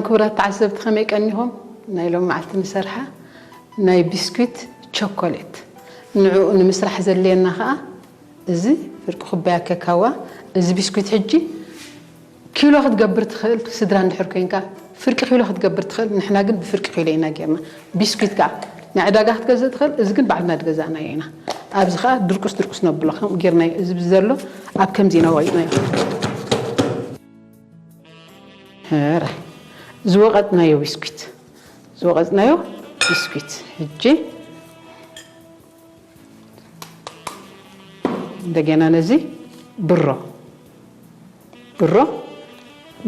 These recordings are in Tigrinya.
ክቡራት ተዓዘብቲ ከመይ ቀኒኹም? ናይ ሎም መዓልቲ ንሰርሓ ናይ ቢስኩት ቸኮሌት። ንዕኡ ንምስራሕ ዘድልየና ኸኣ እዚ ፍርቂ ኩባያ ከካዋ፣ እዚ ቢስኩት ሕጂ ኪሎ ክትገብር ትኽእል፣ ስድራ እንድሕር ኮይንካ ፍርቂ ኪሎ ክትገብር ትኽእል። ንሕና ግን ብፍርቂ ኪሎ ኢና ጌርና። ቢስኩት ከኣ ናይ ዕዳጋ ክትገዝእ ትኽእል፣ እዚ ግን ባዕልና ዝገዛእናዮ ኢና። ኣብዚ ከኣ ድርቁስ ድርቁስ ነብሎ ከም ጌርናዮ። እዚ ዘሎ ኣብ ከምዚ ኢና ወቒጥናዮ። ሕረ ዝወቐጥናዮ ቢስኩት፣ ዝወቐጥናዮ ቢስኩት። ሕጂ እንደገና ነዚ ብሮ፣ ብሮ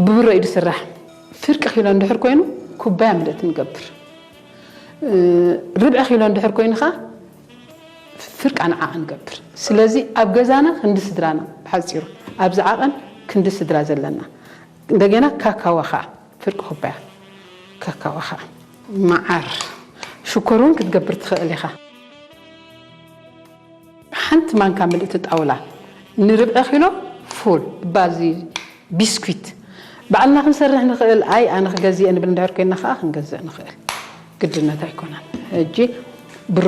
ብብሮ እዩ ዝስራሕ። ፍርቂ ኪሎ እንድሕር ኮይኑ ኩባያ ምልእቲ ንገብር። እ፣ ርብዒ ኪሎ እንድሕር ኮይኑ ኸዓ ፍርቂ ንዓቐን ንገብር። ስለዚ ኣብ ገዛና ክንዲ ስድራና፣ ብሓጺሩ ኣብዚ ዓቐን ክንዲ ስድራ ዘለና። እንደገና ካካዋ ኸዓ ፍርቂ ኩባያ፣ ካካዋ ኸዓ መዓር፣ ሽኮር እውን ክትገብር ትኽእል ኢኻ። ሓንቲ ማንካ ምልእቲ ጣውላ ንርብዒ ኪሎ ፉል ባዚ ቢስኩት ባዕልና ክንሰርሕ ንኽእል። ኣይ ኣነ ክገዝእ እየ ንብል እንድሕር ኮይና ኸዓ ክንገዝእ ንኽእል፣ ግድነት ኣይኮነን። ሕጂ ብሮ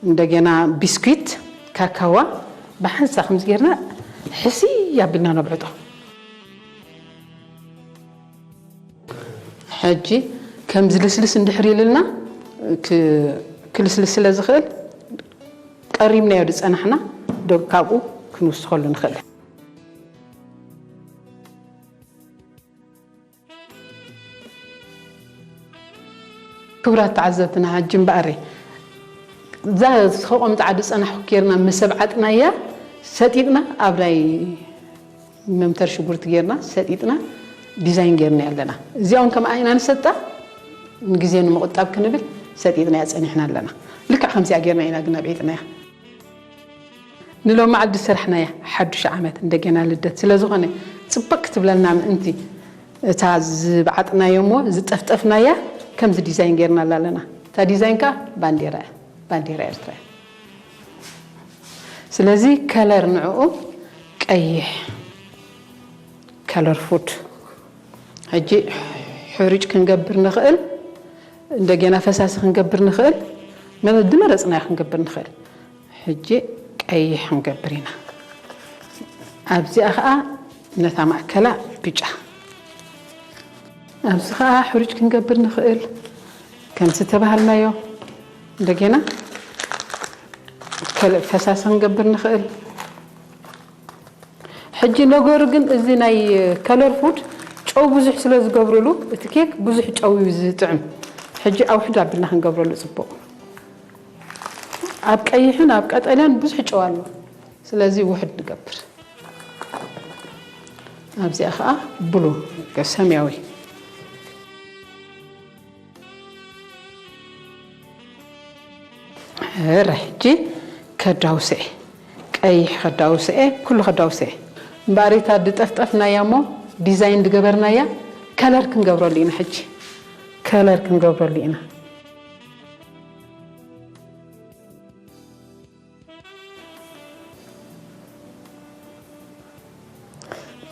እንደገና ቢስኩት ካካዋ ብሓንሳ ከምዚ ጌርና ሕስይ ኣቢልና ነብዕጦ። ሕጂ ከምዚ ልስልስ እንድሕር ኢሉልና ክ-፣ ክልስልስ ስለ ዝኽእል ቀሪምናዮ ዝጸናሕና ዶ ካብኡ ክንውስኸሉ ንኽእል። ክቡራት ተዓዘብትና፣ ሕጂ እምበኣር እዛ ተቖምጣ ዝጸናሕኩ ጌርና ምስ ኣብዓጥናያ ሰጢጥና ኣብ ናይ መምተር ሽጉርቲ ጌርና ሰጢጥና ዲዛይን ጌርና ኣለና። እዚኣ እውን ከምኣ ኢና ንሰጣ፣ ንግዜ ንምቑጣብ ክንብል ሰጢጥናያ ጸኒሕና ኣለና። ልክዕ ከምዚኣ ጌርና ኢና ግን ኣብዒጥናያ። ንሎሚ መዓልቲ ዝሰራሕናያ ሓዱሽ ዓመት እንደገና ልደት ስለ ዝኾነ፣ ጽብቕ ክትብለልና ምእንቲ፣ እታ ዝብዓጥናዮ እሞ ዝጠፍጠፍናያ ከምዚ ዲዛይን ጌርናላ ኣለና። እታ ዲዛይን ከኣ ባንዴራ እያ፣ ባንዴራ ኤርትራ እያ። ስለዚ ከለር ንዕኡ ቀይሕ፣ ከለር ፉድ። ሕጂ ሕሩጭ ክንገብር ንኽእል፣ እንደገና ፈሳሲ ክንገብር ንኽእል፣ መ-፣ ዝመረጽናዮ ክንገብር ንኽእል። ሕጂ ቀይሕ ክንገብር ኢና። ኣብዚኣ ኸኣ ነታ ማእከላ ብጫ። ኣብዚ ኸኣ ሕሩጭ ክንገብር ንኽእል፣ ከምዚ ተባሃልናዮ። እንደገና ከለ-፣ ፈሳሲ ክንገብር ንኽእል። ሕጂ ነገሩ ግን እዚ ናይ ከለር ፉድ ጨው ብዙሕ ስለ ዝገብርሉ፣ እቲ ኬክ ብዙሕ ጨው እዩ ዝጥዕም። ሕጂ ኣውሕድ ኣቢልና ክንገብረሉ ጽቡቕ። ኣብ ቀይሕን ኣብ ቀጠልያን ብዙሕ ጨው ኣሎ። ስለዚ ውሕድ ንገብር። ኣብዚኣ ኸኣ ብሉ፣ ሰማያዊ። ሕረ፣ ሕጂ ከዳውሰኤ፣ ቀይሕ ከዳውሰኤ፣ ኩሉ ከዳውሰኤ። እምበኣር እታ ድጠፍጠፍናያ እሞ ዲዛይን ድገበርናያ ከለር ክንገብረሉ ኢና። ሕጂ ከለር ክንገብረሉ ኢና።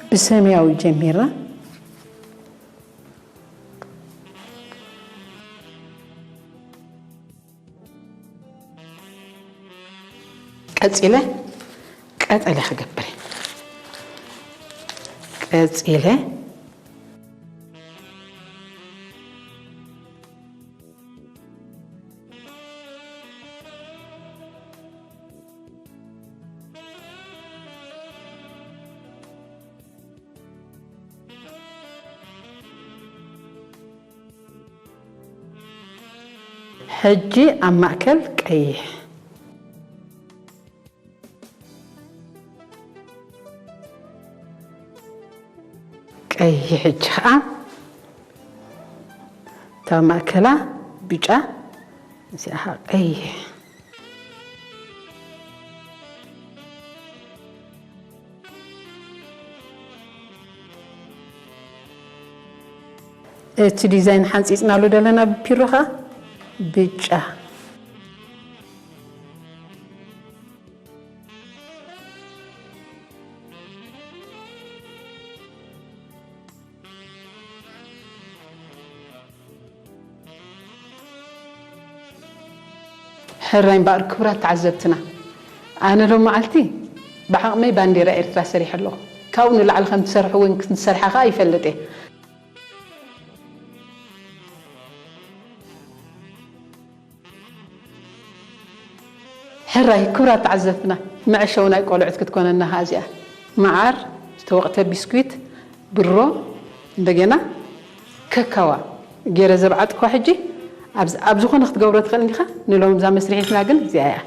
ብሰማያዊ ጀሚርና፣ ቀጺለ ቀጠልያ ክገብር እየ። ቀጺለ ሕጂ ኣብ ማእከል ቀይሕ፣ ቀይሕ። ሕጂ ኸኣ እታ ማእከላ ብጫ፣ እዚኣ ኸኣ ቀይሕ። እቲ ዲዛይን ሓንጺጽናሉ ዘለና ብፒሮ ኸኣ ብጫ። ሕራይ እምበኣር ክቡራት ተዓዘብትና፣ ኣነ ሎም መዓልቲ ብዓቕመይ ባንዴራ ኤርትራ ሰሪሐ ኣለኹ። ካብኡ ንላዕሊ ከም ትሰርሑ እውን ክንሰርሓ ከኣ ይፈልጥ እየ። ሕራይ ክቡራት ተዓዘብትና፣ መዐሸዊ ናይ ቆልዑት ክትኮነና ከኣ እዚኣ፣ መዓር፣ ዝተወቕተ ቢስኩት፣ ብሮ፣ እንደገና ከካዋ ገይረ ዘብዓጥኳ። ሕጂ ኣብ፣ ኣብ ዝኾነ ክትገብሮ ትኽእል እንዲኻ። ንሎም እዛ መስርሒትና ግን እዚኣ እያ።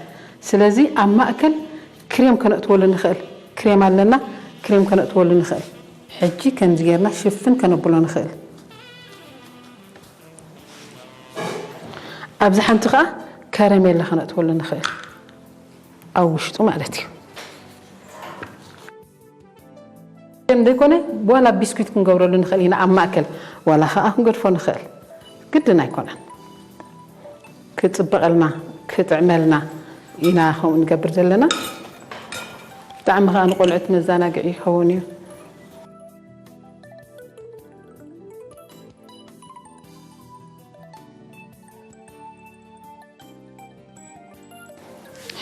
ስለዚ ኣብ ማእከል ክሬም ከነእትወሉ ንኽእል። ክሬም ኣለና፣ ክሬም ከነእትወሉ ንኽእል። ሕጂ ከምዚ ጌርና ሽፍን ከነብሎ ንኽእል። ኣብዚ ሓንቲ ኸኣ ከረሜላ ከነእትወሉ ንኽእል። ኣብ ውሽጡ ማለት እዩ። እንተይኮነ ዋላ ቢስኩት ክንገብረሉ ንኽእል ኢና ኣብ ማእከል፣ ዋላ ኸኣ ክንገድፎ ንኽእል። ግድን ኣይኮነን። ክጽብቐልና፣ ክጥዕመልና ኢና ከምኡ ንገብር ዘለና። ብጣዕሚ ኸኣ ንቆልዑት መዘናግዒ ይኸውን እዩ።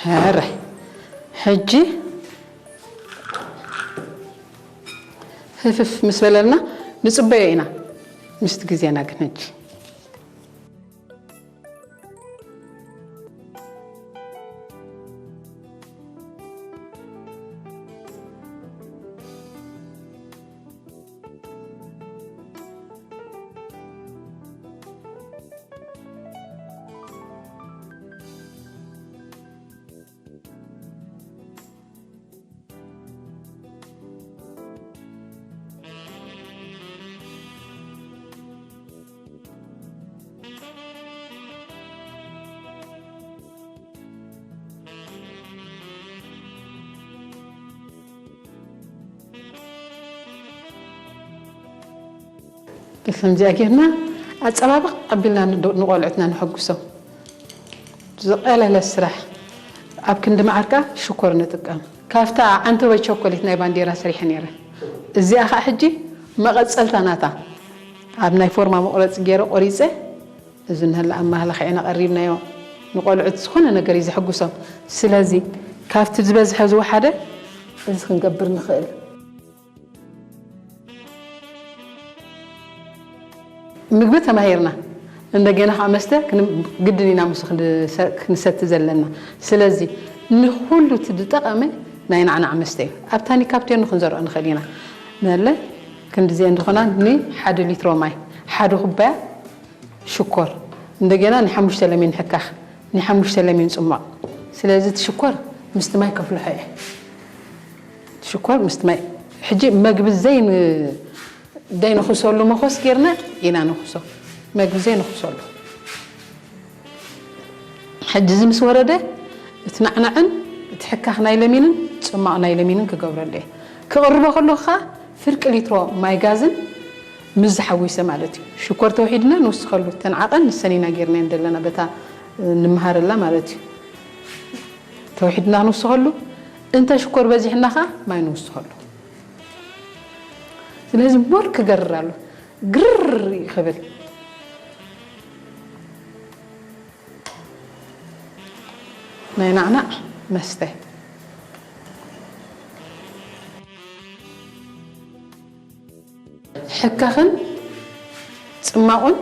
ሕራይ ሕጂ ህፍፍ ምስ በለልና ንጽበዮ ኢና። ምስቲ ግዜና ግን ሕጂ ከምዚኣ ጌርና ኣጸባብቕ ኣቢልና ንዶ-፣ ንቖልዑትና ንሐጉሶም። ዝቐለለ ስራሕ። ኣብ ክንዲ መዓር ከኣ ሽኮር ንጥቀም። ካብታ ዓንተቦይ ቸኮሌት ናይ ባንዴራ ሰሪሐ ነይረ። እዚኣ ከኣ ሕጂ መቐጸልታ ናታ። ኣብ ናይ ፎርማ መቑረጺ ገይረ ቆሪጸ፣ እዚ ንህላ ኣማህላ ከዕና ቀሪብናዮ። ንቖልዑት ዝኾነ ነገር እዩ ዘሐጉሶም። ስለዚ ካብቲ ዝበዝሐ ዝወሓደ እዚ ክንገብር ንኽእል። ምግቢ ተማሂርና፣ እንደገና ከዓ መስተ ክን-፣ ግድን ኢና ምስ ክንሰ-፣ ክንሰቲ ዘለና። ስለዚ ንኹሉ እቲ ዝጠቐመ ናይ ናዕናዕ መስተ እዩ። ኣብ ታኒካ ብቴኑ ክንዘርኦ ንኽእል ኢና። መለ ክንድዚአን ዝኾና ንሓደ ሊትሮ ማይ፣ ሓደ ኩባያ ሽኮር፣ እንደገና ንሓሙሽተ ለሚን ሕካኽ፣ ንሓሙሽተ ለሚን ጽሟቕ። ስለዚ እቲ ሽኮር ምስቲ ማይ ከፍልሖ እየ። ሽኮር ምስቲ ማይ። ሕጂ መግቢ ዘይን-፣ ዘይንኹሰሉ መኾስ ጌርና ኢና ንኹሶ። መግቢ ዘይንኹሰሉ። ሕጂ እዚ ምስ ወረደ፣ እቲ ናዕናዕን እቲ ሕካኽ ናይ ለሚንን ጽማቕ ናይ ለሚንን ክገብረሉ እየ። ክቕርቦ ከለኹ ኸኣ ፍርቂ ሊትሮ ማይ ጋዝን ምስ ዝሓዊሰ ማለት እዩ። ሽኮር ተውሒድና ንውስኸሉ፣ ተን ዓቐን ንሰን ኢና ጌርናየን ዘለና በታ፣ እ፣ ንምሃረላ ማለት እዩ። ተውሒድና ክንውስኸሉ፣ እንተ ሽኮር በዚሕና ኸኣ ማይ ንውስኸሉ። ስለዚ ሞር ክገርር ኣሎ። ግርር ክብል። ናይ ናዕናዕ መስተ። ሕካኽን ጽማቑን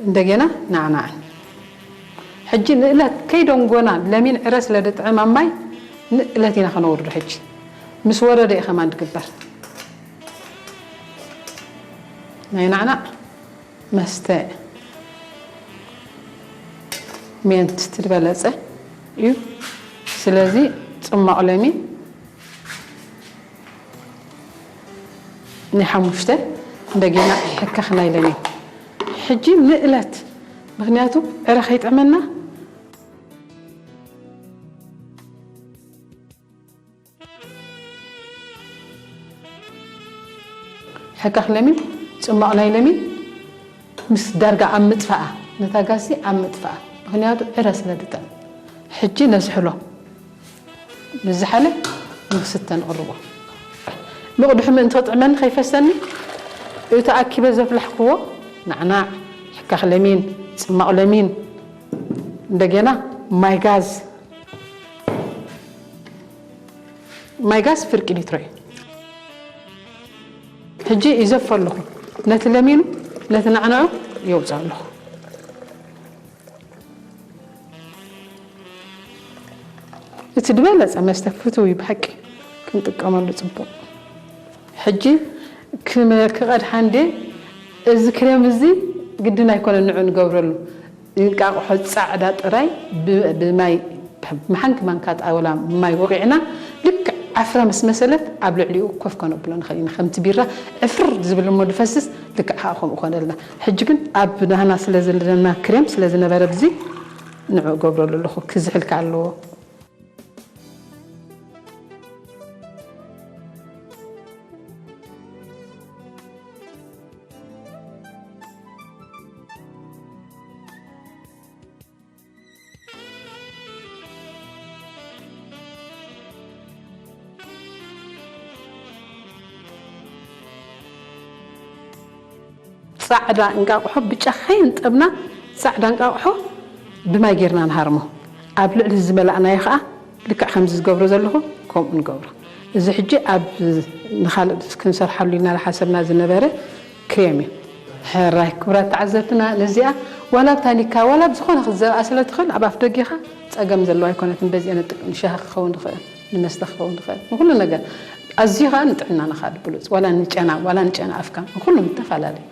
እንደገና ናዕናዕን። ሕጂ ንእለት ከይደንጎና ለሚን ዕረ ስለ ድጥዕም ኣብ ማይ ንእለት ኢና ከነወርዶ። ሕጂ ምስ ወረደ እዩ ከማን ድግበር። ናይ ናዕናዕ መስተ ሜንት ትድበለጸ እዩ። ስለዚ ጽማቕ ለሚን ናይ ሓሙሽተ እንደገና ሕካኽ ናይ ለሚን። ሕጂ ንእለት፣ ምኽንያቱ ዕረ ከይጥዕመና። ሕካኽ ለሚን፣ ጽማቕ ናይ ለሚን ምስ ዳርጋ ኣብ ምጥፋኣ፣ ነታ ጋሲ ኣብ ምጥፋኣ። ምኽንያቱ ዕረ ስለ ድጥዕም። ሕጂ ነዝሕሎ። ምስ ዝሓለ ንክስተ ንቕርቦ። ምቕድሑ ምእንቲ ክጥዕመኒ ከይፈሰኒ፣ እቲ ኣኪበ ዘፍላሕክዎ ናዕናዕ፣ ሕካኽ ለሚን፣ ጽማቕ ለሚን፣ እንደገና ማይ ጋዝ፣ ማይ ጋዝ ፍርቂ ሊትሮ እዩ። ሕጂ ይዘፎ ኣለኹ። ነቲ ለሚኑ፣ ነቲ ናዕናዑ የውፅእ ኣለኹ። እቲ ዝበለጸ መስተ ፍቱው እዩ ብሓቂ፣ ክንጥቀመሉ ጽቡቕ። ሕጂ ክመ-፣ ክቐድሓ እንዴ፣ እዚ ክሬም እዚ ግድን ኣይኮነን ንዑ ንገብረሉ። እንቃቑሖ ጻዕዳ ጥራይ ብ-፣ ብማይ፣ ብሓንቲ ማንካ ጣውላ ማይ ወቒዕና፣ ልክዕ ዓፍራ ምስ መሰለት ኣብ ልዕሊኡ ኮፍ ከነብሎ ንኽእል ኢና። ከምቲ ቢራ ዕፍር ዝብል እሞ ዝፈስስ፣ ልክዕ ከዓ ከምኡ ኮነልና። ሕጂ ግን ኣብ ናህና ስለ ዘለና ክሬም ስለ ዝነበረ፣ ብዚ ንዑ ገብረሉ ኣለኹ። ክዝሕልካ ኣለዎ። ጻዕዳ እንቃቑሖ ብጫ ከይንጠብና፣ ጻዕዳ እንቃቑሖ ብማይ ጌርና ንሃርሞ። ኣብ ልዕሊ ዝመላእናዮ ኸኣ ልክዕ ከምዚ ዝገብሮ ዘለኹ ከምኡ ንገብሮ። እዚ ሕጂ ኣብ ንኻልእ ክንሰርሓሉ ኢልና ዝሓሰብና ዝነበረ ክሬም እዩ። ሕራይ ክቡራት ተዓዘብትና፣ ነዚኣ ዋላ ኣብ ታኒካ ዋላ ኣብ ዝኾነ ክትዘርኣ ስለ ትኽእል፣ ኣብ ኣፍ ደጌኻ ጸገም ዘለዋ ኣይኮነትን። በዚኣ ንጥቅ-፣ ንሻሂ ክኸውን ይኽእል፣ ንመስተ ክኸውን ይኽእል፣ ንኹሉ ነገር። ኣዝዩ ኸኣ ንጥዕናና ኸኣ ብሉጽ፣ ዋላ ንጨና፣ ዋላ ንጨና ኣፍካ፣ ንኹሉ ምተፈላለዩ።